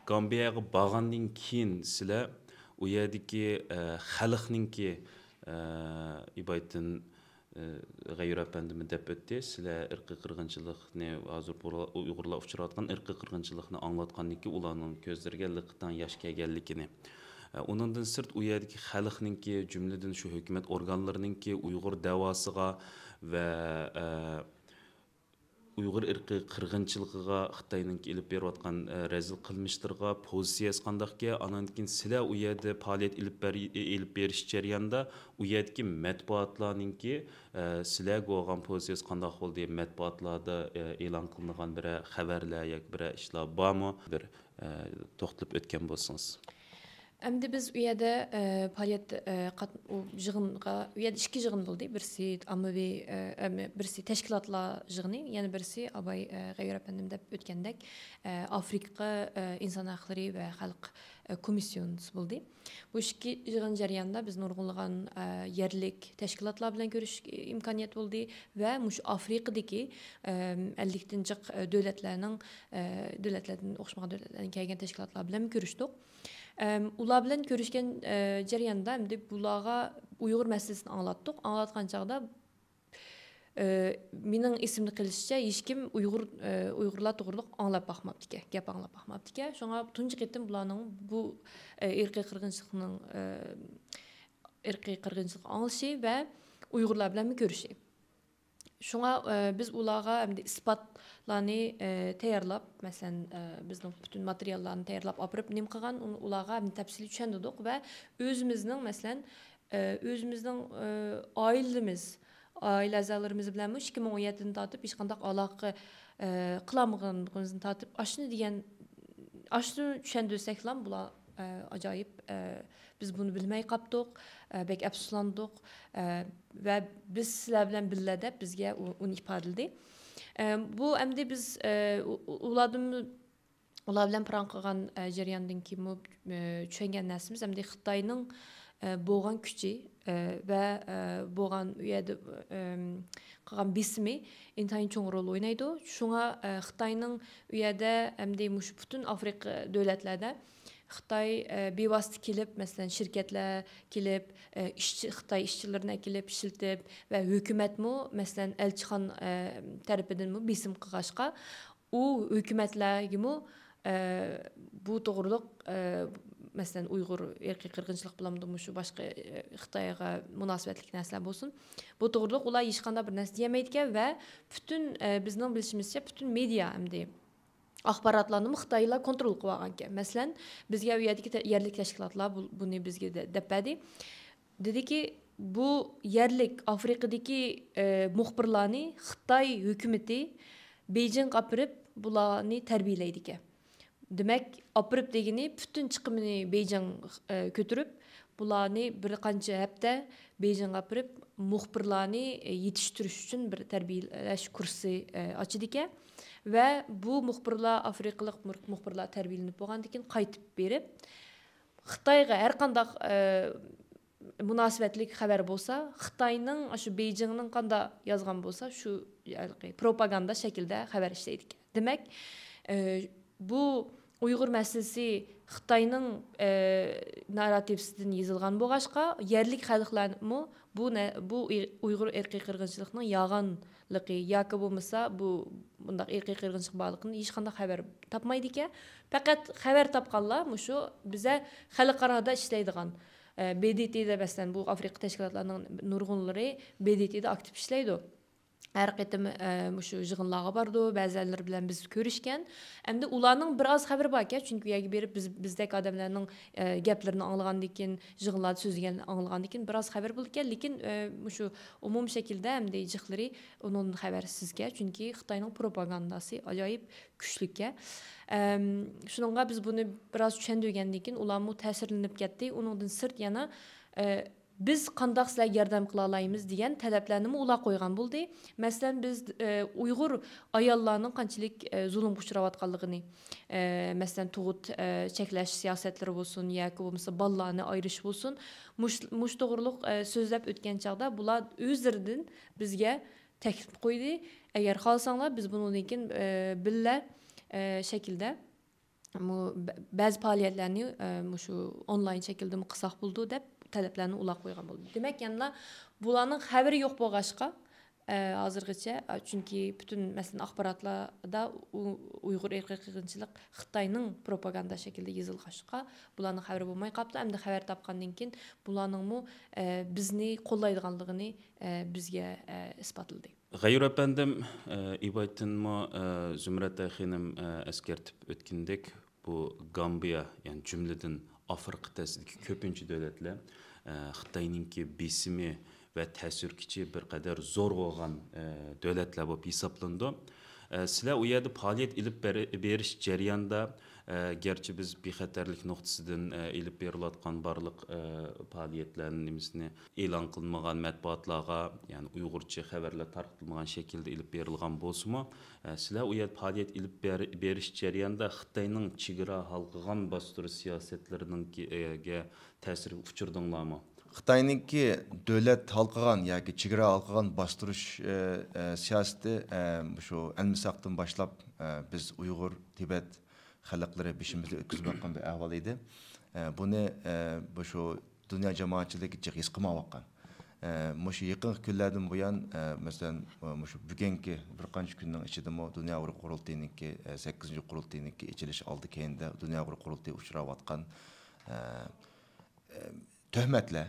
گامبىيەگە بارغاندىن كېيىن سىلەر ئۇ يەردىكى، ئە، خەلقنىڭكى، ئە، ئىبايىتىن، ئە، غەيۇر ئەپەندىمۇ دەپ ئۆتتى. سىلەر ئىرقىي قىرغىنچىلىقنى، ھازىر بۇ ئۇيغۇرلار ئۇچراۋاتقان ئىرقىي قىرغىنچىلىقنى ئاڭلاتقاندىن كېيىن ئۇلارنىڭ كۆزلىرىگە لىقىتاڭ ياش كەلگەنلىكىنى، ئە، ئۇنىڭدىن سىرت ئۇ يەردىكى خەلقنىڭكى، جۈملىدىن شۇ ھۆكۈمەت ئورگانلىرىنىڭكى ئۇيغۇر دەۋاسىغا ۋە، ئە، ئۇيغۇر ئىرقىي قىرغىنچىلىقىغا، خىتاينىڭكى ئېلىپ بېرىۋاتقان، ئە، رەزىل قىلمىشلىرىغا پوزىتسىيەسى قانداقكەن؟ ئانان كېيىن سىلەر ئۇ يەردە پائالىيەت ئېلىپ بەر-، ئېلىپ بېرىش جەريانىدا ئۇ يەردىكى مەتبۇئاتلارنىڭكى، ئە، سىلەرگە بولغان پوزىتسىيەسى قانداق بولدى؟ مەتبۇئاتلاردا، ئە، ئېلان قىلىنغان بىرەر خەۋەرلەر ياكى بىرەر ئىشلار بارمۇ؟ بىر، ئە، توختىلىپ ئۆتكەن بولسىڭىز. ئەمدى بىز ئۇ يەردە، ئە، پائالىيەت، ئە، قات-، ئۇ يىغىنغا، ئۇ يەردە ئىككى يىغىن بولدى. بىرسى ئاممىۋى، ئە، ئەم، بىرسى تەشكىلاتلار يىغىنى، يەنە بىرسى ئاباي، ئە، غەيۇر ئەپەندىم دەپ ئۆتكەندەك، ئە، ئافرىقا، ئە، ئىنسان ھەقلىرى ۋە خەلق، ئە، كومىسسىيونىسى بولدى. بۇ ئىككى يىغىن جەريانىدا بىز نۇرغۇنلىغان، ئە، يەرلىك تەشكىلاتلار بىلەن كۆرۈشۈش ئىمكانىيەت بولدى ۋە مۇشۇ ئافرىقىدىكى، ئەم، ئەللىكتىن جىق، ئە، دۆلەتلەرنىڭ، ئە، دۆلەتلەردىن، ئوخشىمىغان دۆلەتلەردىن كەلگەن تەشكىلاتلار بىلەن كۆرۈشتۇق. ئەم، ئۇلار بىلەن كۆرۈشكەن، ئە، جەرياندا ئەمدى بۇلارغا ئۇيغۇر مەسىلىسىنى ئاڭلاتتۇق. ئاڭلاتقان چاغدا، ئە، مېنىڭ ئېسىمدە قېلىشىچە، ھېچكىم ئۇيغۇر، ئە، ئۇيغۇرلار توغرۇلۇق ئاڭلاپ باقماپتىكەن، گەپ ئاڭلاپ باقماپتىكەن. شۇڭا تۇنجى قېتىم بۇلارنىڭ بۇ، ئە، ئىرقىي قىرغىنچىلىقنىڭ، ئە، ئىرقىي قىرغىنچىلىق ئاڭلىشى ۋە ئۇيغۇرلار بىلەنمۇ كۆرۈشى. شۇڭا، ئە، بىز ئۇلارغا ئەمدى ئىسپاتلارنى، ئە، تەييارلاپ، مەسىلەن، ئە، بىزنىڭ پۈتۈن ماتېرىياللارنى تەييارلاپ ئاپىرىپ نېمە قىلغان، ئۇنى ئۇلارغا ئەمدى تەپسىلىي چۈشەندۈردۇق ۋە ئۆزىمىزنىڭ، مەسىلەن، ئە، ئۆزىمىزنىڭ، ئە، ئائىلىمىز، ئائىلە ئەزالىرىمىز بىلەنمۇ ئىككى مىڭ ئون يەتتىدىن تارتىپ ھېچقانداق ئالاقە، ئە، قىلالمىغانلىقىمىزدىن تارتىپ ئاشۇنى دېگەن، ئاشۇنى چۈشەندۈرسەكلا بۇلار، ئە، ئاجايىپ، ئە، بىز بۇنى بىلمەي قاپتۇق، ئە، بەك ئەپسۇسلاندۇق، ئە، ۋە بىز سىلەر بىلەن بىللە دەپ بىزگە ئۇ-، ئۇنى ئىپادىلىدى. ئە، بۇ ئەمدى بىز، ئە، ئۇ-، ئۇ-، ئۇلاردىن، ئۇلار بىلەن پاراڭ قىلغان، ئە، جەرياندىن كېيىنمۇ، ئە، چۈشەنگەن نەرسىمىز ئەمدى خىتاينىڭ، ئە، بولغان كۈچى، ئە، ۋە، ئە، بولغان ئۇ يەردە، ئەم، قىلغان بېسىمى ئىنتايىن چوڭ رول ئوينايدۇ. شۇڭا، ئە، خىتاينىڭ ئۇ يەردە ئەمدى مۇشۇ پۈتۈن ئافرىقا دۆلەتلەردە خىتاي، ئە، بىۋاسىتە كېلىپ، مەسىلەن، شىركەتلەر كېلىپ، ئە، ئىشچى، خىتاي ئىشچىلىرىنى ئەكېلىپ ئىشلىتىپ ۋە ھۆكۈمەتمۇ، مەسىلەن، ئەلچىخانا، ئە، تەرىپىدىنمۇ بېسىم قىلغاچقا، ئۇ ھۆكۈمەتلەرگىمۇ، ئە، بۇ توغرۇلۇق، ئە، مەسىلەن، ئۇيغۇر ئىرقىي قىرغىنچىلىق بولامدۇ، مۇشۇ باشقا، ئە، خىتايغا مۇناسىۋەتلىك نەرسىلەر بولسۇن، بۇ توغرۇلۇق ئۇلار ھېچقانداق بىر نەرسە دېيەلمەيدىكەن ۋە پۈتۈن، ئە، بىزنىڭ بىلىشىمىزچە، پۈتۈن مېدىيا ئەمدى ئاخباراتلارنىمۇ خىتايلار كونترول قىلىۋالغانىكەن. مەسىلەن، بىزگە ئۇ يەردىكى تە-، يەرلىك تەشكىلاتلار بۇ-، بۇنى بىزگە دە-، دەپ بەردى. دېدىكى، بۇ يەرلىك ئافرىقىدىكى، ئە، مۇخبىرلارنى خىتاي ھۆكۈمىتى بېيجىڭغا ئاپىرىپ، بۇلارنى تەربىيەلەيدىكەن. دېمەك، ئاپىرىپ دېگىنى پۈتۈن چىقىمىنى بېيجىڭ، ئە، كۆتۈرۈپ، بۇلارنى بىر قانچە ھەپتە بېيجىڭغا ئاپىرىپ، مۇخبىرلارنى، ئە، يېتىشتۈرۈش ئۈچۈن بىر تەربىيەلەش كۇرسى، ئە، ئاچىدىكەن. ۋە بۇ مۇخبىرلار، ئافرىقىلىق مۇر-، مۇخبىرلار تەربىيەلىنىپ بولغاندىن كېيىن قايتىپ بېرىپ، خىتايغا ھەر قانداق، ئە، مۇناسىۋەتلىك خەۋەر بولسا، خىتاينىڭ ئاشۇ بېيجىڭنىڭ قانداق يازغان بولسا، شۇ ھېلىقى پروپاگاندا شەكلىدە خەۋەر ئىشلەيدىكەن. دېمەك، ئە، بۇ ئۇيغۇر مەسىلىسى خىتاينىڭ، ئە، نارراتىۋىسىدىن يېزىلغان بولغاچقا، يەرلىك خەلقلەرمۇ بۇ نە-، بۇ ئۇي-، ئۇيغۇر ئىرقىي قىرغىنچىلىقنىڭ يالغانلىقى ياكى بولمىسا بۇ بۇنداق ئىرقىي قىرغىنچىلىق بارلىقىنى ھېچقانداق خەۋەر تاپمايدىكەن. پەقەت خەۋەر تاپقانلار مۇشۇ بىزە خەلقئارادا ئىشلەيدىغان، ئە، ب د ت دە، مەسىلەن، بۇ ئافرىقا تەشكىلاتلارنىڭ نۇرغۇنلىرى ب د ت دە ئاكتىپ ئىشلەيدۇ. ھەر قېتىم، ئە، مۇشۇ يىغىنلارغا بارىدۇ، بەزىلىرى بىلەن بىز كۆرۈشكەن. ئەمدى ئۇلارنىڭ بىر ئاز خەۋىرى باركەن، چۈنكى ئۇ يەرگە بېرىپ بىز، بىزدەك ئادەملەرنىڭ، ئە، گەپلىرىنى ئاڭلىغاندىن كېيىن، يىغىنلاردا سۆزلىگەنلىرىنى ئاڭلىغاندىن كېيىن بىر ئاز خەۋىرى بولىدىكەن، لېكىن، ئە، مۇشۇ ئومۇمىي شەكىلدە ئەمدى جىقلىرى ئۇنىڭدىن خەۋەرسىزكەن، چۈنكى خىتاينىڭ پروپاگانداسى ئاجايىپ كۈچلۈككەن. ئەم، شۇنىڭغا بىز بۇنى بىر ئاز چۈشەندۈرگەندىن كېيىن ئۇلارمۇ تەسىرلىنىپ كەتتى. ئۇنىڭدىن سىرت يەنە، ئە، بىز قانداق سىلەرگە ياردەم قىلالايمىز دېگەن تەلەپلەرنىمۇ ئۇلار قويغان بولدى. مەسىلەن، بىز، ئە، ئۇيغۇر ئاياللارنىڭ قانچىلىك، ئە، زۇلۇمغا ئۇچراۋاتقانلىقىنى، ئە، مەسىلەن، تۇغۇت، ئە، چەكلەش سىياسەتلىرى بولسۇن ياكى بولمىسا بالىلارنى ئايرىش بولسۇن، مۇش-، مۇشۇ توغرۇلۇق، ئە، سۆزلەپ ئۆتكەن چاغدا بۇلار ئۆزلىرىدىن بىزگە تەكلىپ قويدى. ئەگەر خالىساڭلار، بىز بۇنىڭدىن كېيىن، ئە، بىللە، ئە، شەكىلدە مۇ-، بە-، بەزى پائالىيەتلەرنى، ئە، مۇشۇ ئونلاين شەكىلدىمۇ قىلساق بولىدۇ دەپ تەلەپلەرنى ئۇلار قويغان بولدى. دېمەك، يەنىلا بۇلارنىڭ خەۋىرى يوق بولغاچقا، ئە، ھازىرغىچە، ئە، چۈنكى پۈتۈن، مەسىلەن، ئاخباراتلاردا ئۇ-، ئۇيغۇر ئىرقىي قىرغىنچىلىق خىتاينىڭ پروپاگاندا شەكلىدە يېزىلغاچقا، بۇلارنىڭ خەۋىرى بولماي قاپتۇ. ئەمدى خەۋەر تاپقاندىن كېيىن بۇلارنىڭمۇ، ئە، بىزنى قوللايدىغانلىقىنى، ئە، بىزگە، ئە، ئىسپاتلىدى. غەيۇر ئەپەندىم، ئى، ئىبايتىنمۇ، ئى، زۇمرەت خېنىم، ئى، ئەسكەرتىپ ئۆتكىنىدەك، بۇ گامبىيا، يەنى جۈملىدىن ئافرىقا تەستىدىكى كۆپىنچە دۆلەتلەر، ئى، خىتاينىڭكى بېسىمى ۋە تەسىر كۈچى بىر قەدەر زور بولغان، ئى، دۆلەتلەر بولۇپ ھېسابلىنىدۇ. ئى، سىلەر ئۇ يەردە پائالىيەت ئېلىپ بېرى-، بېرىش جەريانىدا، ئە، گەرچە بىز بىخەتەرلىك نۇقتىسىدىن، ئە، ئېلىپ بېرىلىۋاتقان بارلىق، ئە، پائالىيەتلەرنى، نېمىسىنى ئېلان قىلمىغان مەتبۇئاتلارغا، يەنى ئۇيغۇرچە خەۋەرلەر تارقىتىلمىغان شەكىلدە ئېلىپ بېرىلغان بولسىمۇ، ئە، سىلەر ئۇ يەردە پائالىيەت ئېلىپ بېر-، بېرىش جەريانىدا خىتاينىڭ چېگرا ھالقىغان باستۇرۇش سىياسەتلىرىنىڭكى، ئە، گە تەسىرىگە ئۇچرىدىڭلارمۇ؟ خىتاينىڭكى دۆلەت ھالقىغان ياكى چېگرا ھالقىغان باستۇرۇش، ئە، ئە، سىياسىتى، ئە، مۇشۇ ئەلمىساقتىن باشلاپ، ئە، بىز ئۇيغۇر، تىبەت خەلقلىرى بېشىمىزدىن ئۆتكۈزۈۋاتقان بىر ئەھۋال ئىدى. ئە، بۇنى، ئە، مۇشۇ دۇنيا جامائەتچىلىكى جىق ھېس قىلمايۋاتقان. ئە، مۇشۇ يېقىنقى كۈنلەردىن بۇيان، ئە، مەسىلەن، مۇشۇ بۈگۈنكى بىر قانچە كۈننىڭ ئىچىدىمۇ دۇنيا ئۇيغۇر قۇرۇلتىيىنىڭكى، ئە، سەككىزىنچى قۇرۇلتىيىنىڭكى ئېچىلىش ئالدى كەينىدە دۇنيا ئۇيغۇر قۇرۇلتىيى ئۇچراۋاتقان، ئە، ئە، تۆھمەتلەر،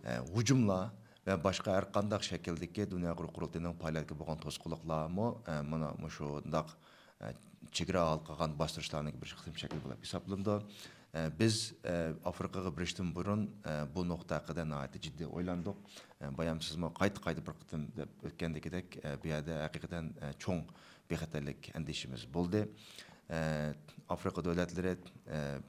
ئە، ھۇجۇملار ۋە باشقا ھەر قانداق شەكىلدىكى دۇنيا ئۇيغۇر قۇرۇلتىيىنىڭ پائالىيىتىگە بولغان توسقۇنلۇقلارمۇ، ئە، مانا مۇشۇنداق، ئە، چېگرا ھالقىغان باستۇرۇشلارنىڭ بىر قىسمى شەكىل بولۇپ ھېسابلىنىدۇ. ئە، بىز، ئە، ئافرىقىغا بېرىشتىن بۇرۇن، ئە، بۇ نۇقتا ھەققىدە ناھايىتى جىددىي ئويلاندۇق. ئە، بايام سىزمۇ قايتا-قايتا بىر قېتىم دەپ ئۆتكەندىكىدەك، ئە، بۇ يەردە ھەقىقەتەن، ئە، چوڭ بىخەتەرلىك ئەندىشىمىز بولدى. ئە، ئافرىقا دۆلەتلىرى، ئە،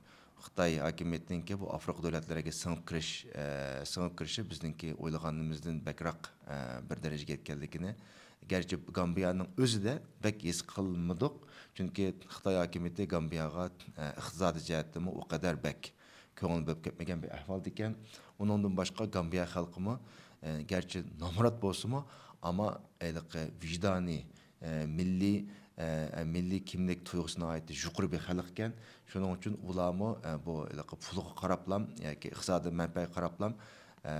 خىتاي ھاكىمىيىتىنىڭكى بۇ ئافرىقا دۆلەتلىرىگە سىڭىپ كىرىش، ئە، سىڭىپ كىرىشى بىزنىڭكى ئويلىغانىمىزدىن بەكرەك، ئە، بىر دەرىجىگە يەتكەنلىكىنى، گەرچە گامبىيانىڭ ئۆزىدە بەك ھېس قىلمىدۇق، چۈنكى خىتاي ھاكىمىيىتى گامبىياغا، ئە، ئىقتىسادىي جەھەتتىمۇ ئۇ قەدەر بەك كۆڭۈل بۆلۈپ كەتمىگەن بىر ئەھۋالدا ئىكەن. ئۇنىڭدىن باشقا گامبىيا خەلقىمۇ، ئە، گەرچە نامرات بولسىمۇ، ئەمما ھېلىقى ۋىجدانىي، ئە، مىللىي، ئە، مىللىي كىملىك تۇيغۇسى ناھايىتى يۇقىرى بىر خەلق ئىكەن. شۇنىڭ ئۈچۈن ئۇلارمۇ، ئە، بۇ ھېلىقى پۇلغا قاراپلا ياكى ئىقتىسادىي مەنپەئەتكە قاراپلا، ئە،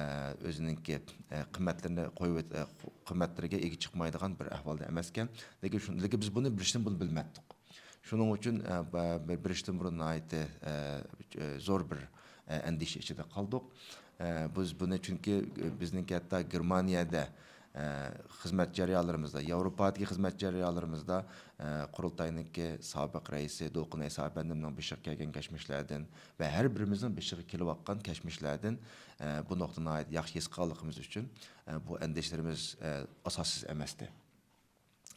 ئۆزىنىڭكى، ئە، قىممەتلىرىنى قويۇۋېت-، ئە، قىممەتلىرىگە ئىگە چىقمايدىغان بىر ئەھۋالدا ئەمەسكەن. لېكىن شۇ-، لېكىن بىز بۇنى بىرىنچىدىن بۇنى بىلمەتتۇق. شۇنىڭ ئۈچۈن، ئە، بە-، بىر-، بېرىشتىن بۇرۇن ناھايىتى، ئە، ئە، زور بىر، ئە، ئەندىشە ئىچىدە قالدۇق. ئە، بىز بۇنى چۈنكى، ئە، بىزنىڭكى ھەتتا گېرمانىيەدە، ئە، خىزمەت جەريانلىرىمىزدا، ياۋروپادىكى خىزمەت جەريانلىرىمىزدا، ئە، قۇرۇلتاينىڭكى سابىق رەئىسى دولقۇن ئەيسا ئەپەندىمنىڭ بېشىغا كەلگەن كەچمىشلەردىن ۋە ھەر بىرىمىزنىڭ بېشىغا كېلىۋاتقان كەچمىشلەردىن، ئە، بۇ نۇقتا ناھايىتى ياخشى ھېس قىلغانلىقىمىز ئۈچۈن، ئە، بۇ ئەندىشىلىرىمىز، ئە، ئاساسسىز ئەمەستى.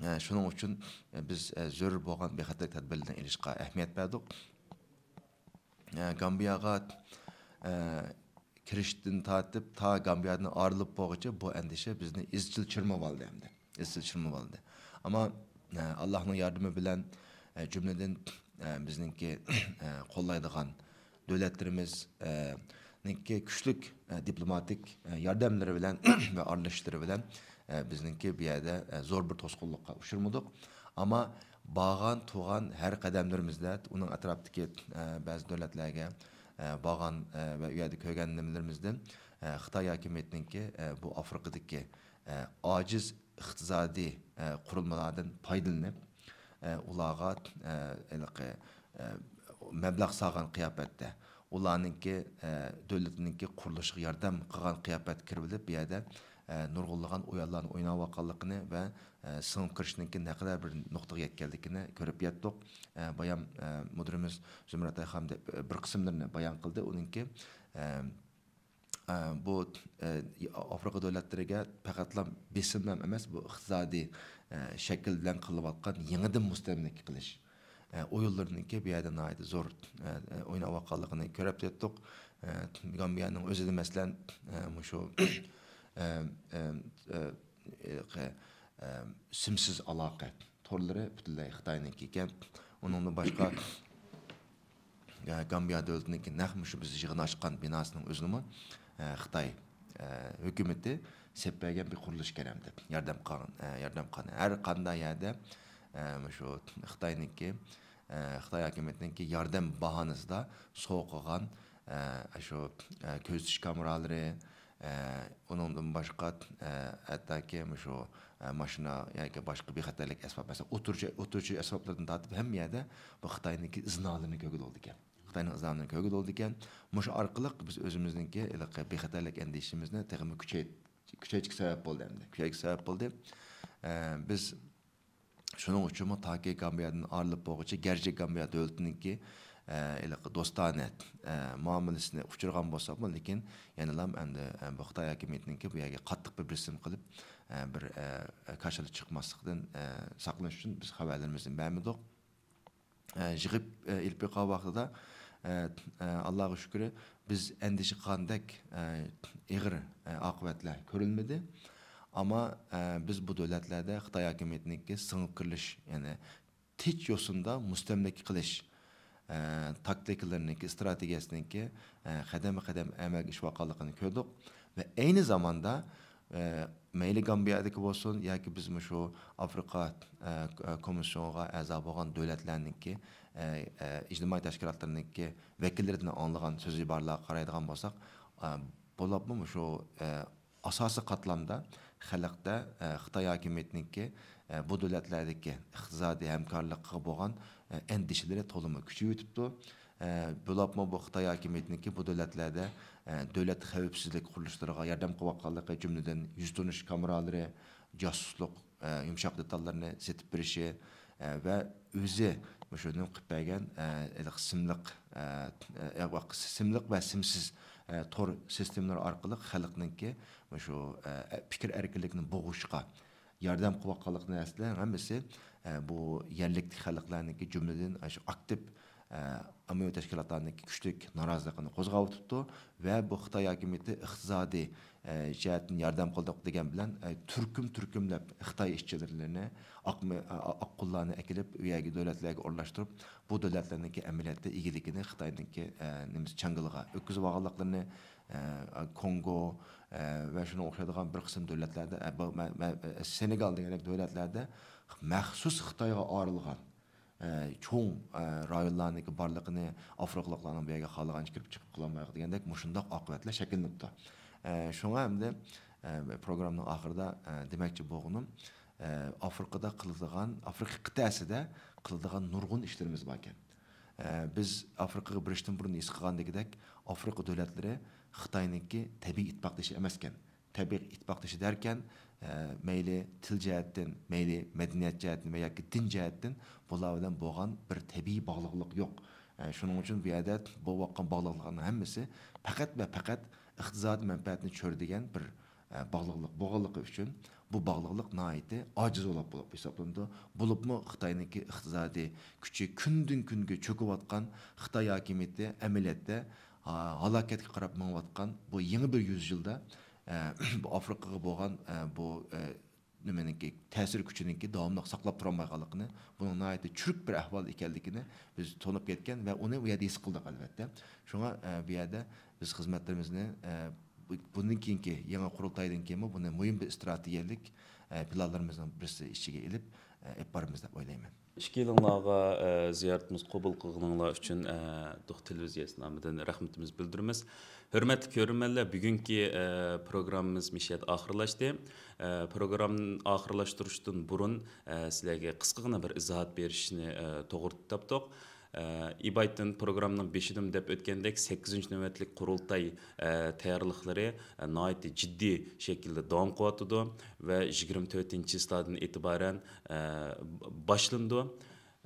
ئە، شۇنىڭ ئۈچۈن، ئە، بىز، ئە، زۆرۈر بولغان بىخەتەرلىك تەدبىرلىرىنى ئېلىشقا ئەھمىيەت بەردۇق. ئە، گامبىياغا، ئە، كىرىشتىن تارتىپ تا گامبىيادىن ئايرىلىپ بولغۇچە بۇ ئەندىشە بىزنى ئىزچىل چىرمىۋالدى ئەمدى. ئىزچىل چىرمىۋالدى. ئەمما، ئە، ئاللاھنىڭ ياردىمى بىلەن، ئە، جۈملىدىن، ئە، بىزنىڭكى، ئە، قوللايدىغان دۆلەتلىرىمىز، ئە، نىڭكى كۈچلۈك، ئە، دىپلوماتىك، ئە، ياردەملىرى بىلەن ۋە ئارىلىشىشلىرى بىلەن، ئە، بىزنىڭكى بۇ يەردە، ئە، زور بىر توسقۇنلۇققا ئۇچرىمىدۇق. ئەمما بارغان تۇرغان ھەر قەدەملىرىمىزدە ئۇنىڭ ئەتراپتىكى، ئە، بەزى دۆلەتلەرگە، ئە، بارغان، ئە، ۋە ئۇ يەردە كۆرگەن نېمىلىرىمىزدىن، ئە، خىتاي ھاكىمىيىتىنىڭكى، ئە، بۇ ئافرىقىدىكى، ئە، ئاجىز ئىقتىسادىي، ئە، قۇرۇلمىلاردىن پايدىلىنىپ، ئە، ئۇلارغا، ئە، ھېلىقى، ئە، مەبلەغ سالغان قىياپەتتە، ئۇلارنىڭكى، ئە، دۆلىتىنىڭكى قۇرۇلۇشىغا ياردەم قىلغان قىياپەتكە كىرىۋېلىپ، بۇ يەردە، ئە، نۇرغۇنلىغان ئويۇنلارنى ئويناۋاتقانلىقىنى ۋە، ئە، سىڭىپ كىرىشنىڭكى نەقەدەر بىر نۇقتىغا يەتكەنلىكىنى كۆرۈپ يەتتۇق. ئە، بايام، ئە، مۇدىرىمىز زۇمرەت ئايخان دەپ، ئە، بىر قىسىملىرىنى بايان قىلدى. ئۇنىڭكى، ئە، ئە، بۇ، ئە، ئافرىقا دۆلەتلىرىگە پەقەتلا بېسىملا ئەمەس، بۇ ئىقتىسادىي، ئە، شەكىل بىلەن قىلىنىۋاتقان يېڭىدىن مۇستەملىكە قىلىش، ئە، ئويۇنلىرىنىڭكى بۇ يەردە ناھايىتى زور، ئە، ئە، ئويناۋاتقانلىقىنى كۆرۈپ يەتتۇق. ئە، گامبىيانىڭ ئۆزىدە، مەسىلەن، ئە، مۇشۇ، ئە، ئە، ئە، ئە، ئە، سىمسىز ئالاقە تورلىرى پۈتۈنلەي خىتاينىڭكى ئىكەن. ئۇنىڭدىن باشقا، ئە، گامبىيا دۆلىتىنىڭكى نەق مۇشۇ بىز يىغىن ئاچقان بىناسىنىڭ ئۆزىنىمۇ، ئە، خىتاي، ئە، ھۆكۈمىتى سېلىپ بەرگەن بىر قۇرۇلۇش ئىكەن ئەمدى. ياردەم قىلغان، ئە، ياردەم قىلغان ھەر قانداق يەردە، ئە، مۇشۇ خىتاينىڭكى، ئە، خىتاي ھاكىمىيىتىنىڭكى ياردەم باھانىسىدا سوقىغان، ئە، شۇ، ئە، كۆزىتىش كامېرالىرى، ئە، ئۇنىڭدىن باشقا، ئە، ھەتتاكى مۇشۇ، ئە، ماشىنا ياكى باشقا بىخەتەرلىك ئەسۋاب، مەسىلەن، ئوتتۇرىچە، ئوتتۇرىچە ئەسۋابلاردىن تارتىپ ھەممە يەردە بۇ خىتاينىڭكى ئىزنالىرىنى كۆرگىلى بولىدىكەن. خىتاينىڭ ئىزنالىرىنى كۆرگىلى بولىدىكەن. مۇشۇ ئارقىلىق بىز ئۆزىمىزنىڭكى ھېلىقى بىخەتەرلىك ئەندىشىمىزنى تېخىمۇ كۈچەيت-، كۈچەيتىشكە سەۋەب بولدى ئەمدى. كۈچەيتىشكە سەۋەب بولدى. ئە، بىز شۇنىڭ ئۈچۈنمۇ تاكى گامبىيادىن ئايرىلىپ بولغۇچە، گەرچە گامبىيا دۆلىتىنىڭكى، ئە، ھېلىقى دوستانە، ئە، مۇئامىلىسىنى ئۇچرىغان بولساقمۇ، لېكىن يەنىلا ئەمدى، ئە، بۇ خىتاي ھاكىمىيىتىنىڭكى بۇ يەرگە قاتتىق بىر بېسىم قىلىپ، ئە، بىر، ئە، كاشىلا چىقماسلىقتىن، ئە، ساقلىنىش ئۈچۈن بىز خەۋەرلىرىمىزنى بەرمىدۇق. ئە، يىغىپ، ئە، ئېلىپ بېقىلغان ۋاقتىدا، ئە، ئە، ئاللاغا شۈكرى، بىز ئەندىشە قىلغاندەك، ئە، ئېغىر، ئە، ئاقىۋەتلەر كۆرۈلمىدى. ئەمما، ئە، بىز بۇ دۆلەتلەردە خىتاي ھاكىمىيىتىنىڭكى سىڭىپ كىرىلىش، يەنى تىنچ يوسۇندا مۇستەملىكە قىلىش، ئە، تاكتىكىلىرىنىڭكى، ئىستراتېگىيەسىنىڭكى، ئە، قەدەممۇ قەدەم ئەمەلگە ئېشىۋاتقانلىقىنى كۆردۇق. ۋە ئەينى زاماندا، ئە، مەيلى گامبىيادىكى بولسۇن ياكى بىز مۇشۇ ئافرىقا، ئە، كومىسسىيونىغا ئەزا بولغان دۆلەتلەرنىڭكى، ئە، ئە، ئىجتىمائىي تەشكىلاتلىرىنىڭكى ۋەكىللىرىدىن ئاڭلىغان سۆز ئىبارىلەرگە قارايدىغان بولساق، ئە، بولۇپمۇ مۇشۇ، ئە، ئاساسىي قاتلامدا خەلقتە، ئە، خىتاي ھاكىمىيىتىنىڭكى، ئە، بۇ دۆلەتلەردىكى ئىقتىسادىي ھەمكارلىققا بولغان، ئە، ئەندىشىلىرى تولىمۇ كۈچىيىۋېتىپتۇ. ئە، بولۇپمۇ بۇ خىتاي ھاكىمىيىتىنىڭكى بۇ دۆلەتلەردە، ئە، دۆلەت خەۋپسىزلىك قۇرۇلۇشلىرىغا ياردەم قىلىۋاتقانلىقى، جۈملىدىن يۈز تونۇش كامېرالىرى، جاسۇسلۇق، ئە، يۇمشاق دېتاللارنى سېتىپ بېرىشى، ئە، ۋە ئۆزى مۇشۇ نېمە قىلىپ بەرگەن، ئە، ھېلىقى سىملىق، ئە، ئە، سىملىق ۋە سىمسىز، ئە، تور سىستېمىلىرى ئارقىلىق خەلقنىڭكى مۇشۇ، ئە، پىكىر ئەركىنلىكىنى بوغۇشقا ياردەم قىلىۋاتقانلىقىنى ئەسلى ھەممىسى، ئە، بۇ يەرلىك خەلقلەرنىڭكى، جۈملىدىن ئاشۇ ئاكتىپ، ئە، ئاممىۋى تەشكىلاتلارنىڭكى كۈچلۈك نارازىلىقىنى قوزغاۋېتىپتۇ ۋە بۇ خىتاي ھاكىمىيىتى ئىقتىسادىي، ئە، جەھەتتىن ياردەم قىلدۇق دېگەن بىلەن، ئە، تۈركۈم-تۈركۈملەپ خىتاي ئىشچىلىرىنى، ئاقمۇ-، ئا-، ئا-، ئاققۇنلارنى ئەكېلىپ، ئۇ يەرگە دۆلەتلەرگە ئورۇنلاشتۇرۇپ، بۇ دۆلەتلەرنىڭكى ئەمەلىيەتتە ئىگىلىكىنى خىتاينىڭكى، ئە، نېمىسى، چاڭگىلىغا ئۆتكۈزۈۋالغانلىقلىرىنى، ئە، كونگو، ئە، ۋە شۇنىڭغا ئوخشايدىغان بىر قىسىم دۆلەتلەردە، ئە، بۇ، مە-، مە-، سېنېگال دېگەندەك دۆلەتلەردە مەخسۇس خىتايغا ئايرىلغان، ئە، چوڭ، ئە، رايونلارنىڭكى بارلىقىنى ئافرىقىلىقلارنىڭ بۇ يەرگە خالىغانچە كىرىپ چىقىپ قىلالمايدۇ دېگەندەك مۇشۇنداق ئاقىۋەتلەر شەكىللىنىپتۇ. ئە، شۇڭا ئەمدى، ئە، پروگراممىنىڭ ئاخىرىدا، ئە، دېمەكچى بولغىنىم، ئە، ئافرىقىدا قىلىدىغان، ئافرىقا قىتئەسىدە قىلىدىغان نۇرغۇن ئىشلىرىمىز باركەن. ئە، بىز ئافرىقىغا بېرىشتىن بۇرۇن ھېس قىلغاندىكىدەك، ئافرىقا دۆلەتلىرى خىتاينىڭكى تەبىئىي ئىتتىپاقدىشى ئەمەسكەن. تەبىئىي ئىتتىپاقدىشى دەركەن، ئە، مەيلى تىل جەھەتتىن، مەيلى مەدەنىيەت جەھەتتىن ۋە ياكى دىن جەھەتتىن بۇلار بىلەن بولغان بىر تەبىئىي باغلىقلىق يوق. ئە، شۇنىڭ ئۈچۈن بۇ يەردە بولۇۋاتقان باغلىقلىقلارنىڭ ھەممىسى پەقەت ۋە پەقەت ئىقتىسادىي مەنپەئەتنى چۆرىدىگەن بىر، ئە، باغلىقلىق بولغانلىقى ئۈچۈن، بۇ باغلىقلىق ناھايىتى ئاجىز بولۇپ، بولۇپ ھېسابلىنىدۇ. بولۇپمۇ خىتاينىڭكى ئىقتىسادىي كۈچى كۈندىن كۈنگە چۆكۈۋاتقان خىتاي ھاكىمىيىتى ئەمەلىيەتتە، ھا-، ھالاكەتكە قاراپ مېڭىۋاتقان بۇ يېڭى بىر يۈز يىلدا، ئە، بۇ ئافرىقىغا بولغان، ئە، بۇ، ئە، نېمىنىڭكى، تەسىر كۈچىنىڭكى داۋاملىق ساقلاپ تۇرالمايدىغانلىقىنى، بۇنىڭ ناھايىتى چۈرۈك بىر ئەھۋال ئىكەنلىكىنى بىز تونۇپ يەتكەن ۋە ئۇنى ئۇ يەردە ھېس قىلدۇق، ئەلۋەتتە. شۇڭا، ئە، بۇ يەردە بىز خىزمەتلىرىمىزنى، ئە، بۇ-، بۇندىن كېيىنكى يېڭى قۇرۇلتايدىن كېيىنمۇ بۇنى مۇھىم بىر ئىستراتېگىيەلىك، ئە، پىلانلىرىمىزنىڭ بىرسى ئىچىگە ئېلىپ، ئە، ئېلىپ بارىمىز دەپ ئويلايمەن. ئىككىيلىڭلارغا، ئە، زىيارىتىمىز قوبۇل قىلغىنىڭلار ئۈچۈن، ئە، دوق تېلېۋىزىيەسى نامىدىن رەھمىتىمىز بىلدۈرىمىز. ھۆرمەتلىك كۆرۈرمەنلەر، بۈگۈنكى، ئە، پروگراممىمىز مۇشۇ يەردە ئاخىرلاشتى. ئە، پروگراممىنى ئاخىرلاشتۇرۇشتىن بۇرۇن، ئە، سىلەرگە قىسقىغىنا بىر ئىزاھات بېرىشنى، ئە، توغرا تاپتۇق. ئە، ئىبايتىن پروگرامنىڭ بېشىدىمۇ دەپ ئۆتكەندەك، سەككىزىنچى نۆۋەتلىك قۇرۇلتاي، ئە، تەييارلىقلىرى، ئە، ناھايىتى جىددىي شەكىلدە داۋام قىلىۋاتىدۇ ۋە يىگىرمە تۆتىنچى چىسلادىن ئېتىبارەن، ئە، باشلىنىدۇ.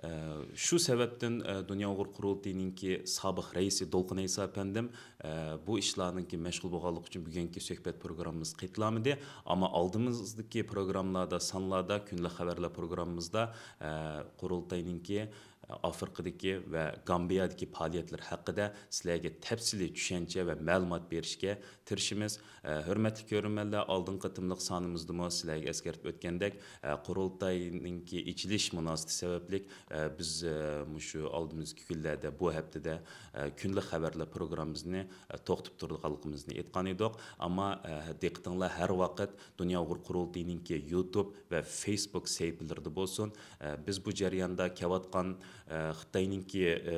ئە، شۇ سەۋەبتىن، ئە، دۇنيا ئۇيغۇر قۇرۇلتىيىنىڭكى سابىق رەئىسى دولقۇن ئەيسا ئەپەندىم، ئە، بۇ ئىشلارنىڭكى مەشغۇل بولغانلىقى ئۈچۈن بۈگۈنكى سۆھبەت پروگراممىمىز قېتىلالمىدى. ئەمما ئالدىمىزدىكى پروگراممىلاردا، سانلاردا، كۈندىلىك خەۋەرلەر پروگراممىمىزدا، ئە، قۇرۇلتاينىڭكى ئافرىقىدىكى ۋە گامبىيادىكى پائالىيەتلىرى ھەققىدە سىلەرگە تەپسىلىي چۈشەنچە ۋە مەلۇمات بېرىشكە تىرىشىمىز. ئە، ھۆرمەتلىك كۆرۈرمەنلەر، ئالدىنقى قېتىملىق سانىمىزدىمۇ سىلەرگە ئەسكەرتىپ ئۆتكەندەك، ئە، قۇرۇلتاينىڭكى ئېچىلىش مۇناسىۋىتى سەۋەبلىك، ئە، بىز، ئە، مۇشۇ ئالدىمىزدىكى كۈنلەردە، بۇ ھەپتىدە، ئە، كۈندىلىك خەۋەرلەر پروگراممىمىزنى، ئە، توختىتىپ تۇرىدىغانلىقىمىزنى ئېيتقان ئىدۇق. ئەمما، ئە، دىققىتىڭلار ھەر ۋاقىت دۇنيا ئۇيغۇر قۇرۇلتىيىنىڭكى يۇتۇب ۋە فېيسبۇك سەھىپىلىرىدە بولسۇن. ئە، بىز بۇ جەرياندا كېلىۋاتقان، ئە، خىتاينىڭكى، ئە،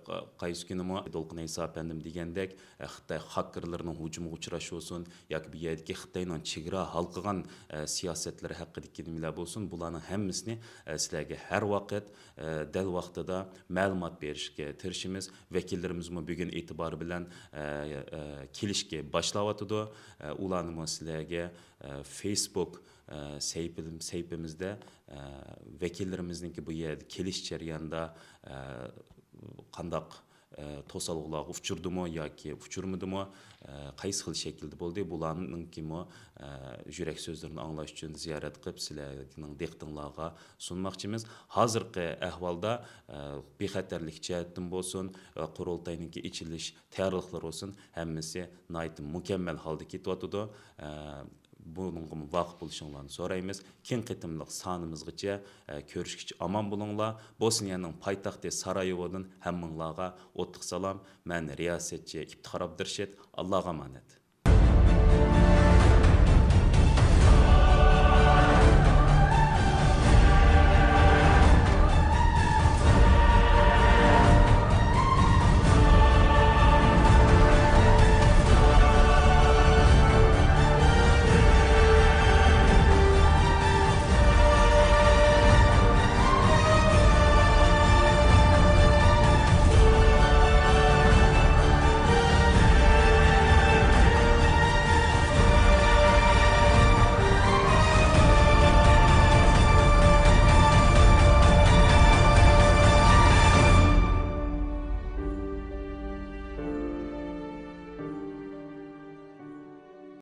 قا-، قايسى كۈنىمۇ دولقۇن ئەيسا ئەپەندىم دېگەندەك، ئە، خىتاي خاكېرلىرىنىڭ ھۇجۇمىغا ئۇچراشى بولسۇن ياكى بۇ يەردىكى خىتاينىڭ چېگرا ھالقىغان، ئە، سىياسەتلىرى ھەققىدىكى نېمىلەر بولسۇن، بۇلارنىڭ ھەممىسىنى، ئە، سىلەرگە ھەر ۋاقىت، ئە، دەل ۋاقتىدا مەلۇمات بېرىشكە تىرىشىمىز. ۋەكىللىرىمىزمۇ بۈگۈن ئېتىبارى بىلەن، ئە، ئە، كېلىشكە باشلاۋاتىدۇ. ئە، ئۇلارنىمۇ سىلەرگە، ئە، فېيسبۇك، ئە، سەھىپىم-، سەھىپىمىزدە، ئە، ۋەكىللىرىمىزنىڭكى بۇ يەردە كېلىش جەريانىدا، ئە، قانداق، ئە، توسالغۇلارغا ئۇچرىدىمۇ ياكى ئۇچرىمىدىمۇ، ئە، قايسى خىل شەكىلدە بولدى، بۇلارنىڭكىمۇ، ئە، يۈرەك سۆزلىرىنى ئاڭلاش ئۈچۈن زىيارەت قىلىپ، سىلەرنىڭ دىققىتىڭلارغا سۇنماقچىمىز. ھازىرقى ئەھۋالدا، ئە، بىخەتەرلىك جەھەتتىن بولسۇن، ئە، قۇرۇلتاينىڭكى ئېچىلىش تەييارلىقلىرى بولسۇن، ھەممىسى ناھايىتى مۇكەممەل ھالدا كېتىۋاتىدۇ. ئە، بۇنىڭغىمۇ ۋاقىپ بولۇشۇڭلارنى سورايمىز. كېيىن قېتىملىق سانىمىزغىچە، ئە، كۆرۈشكىچە ئامان بولۇڭلار. بوسنىيەنىڭ پايتەختى سارايېۋودىن ھەممىڭلارغا ئوتلۇق سالام. مەن رىياسەتچى ئىپتىخار ئابدۇرېشىت. ئاللاغا ئامانەت.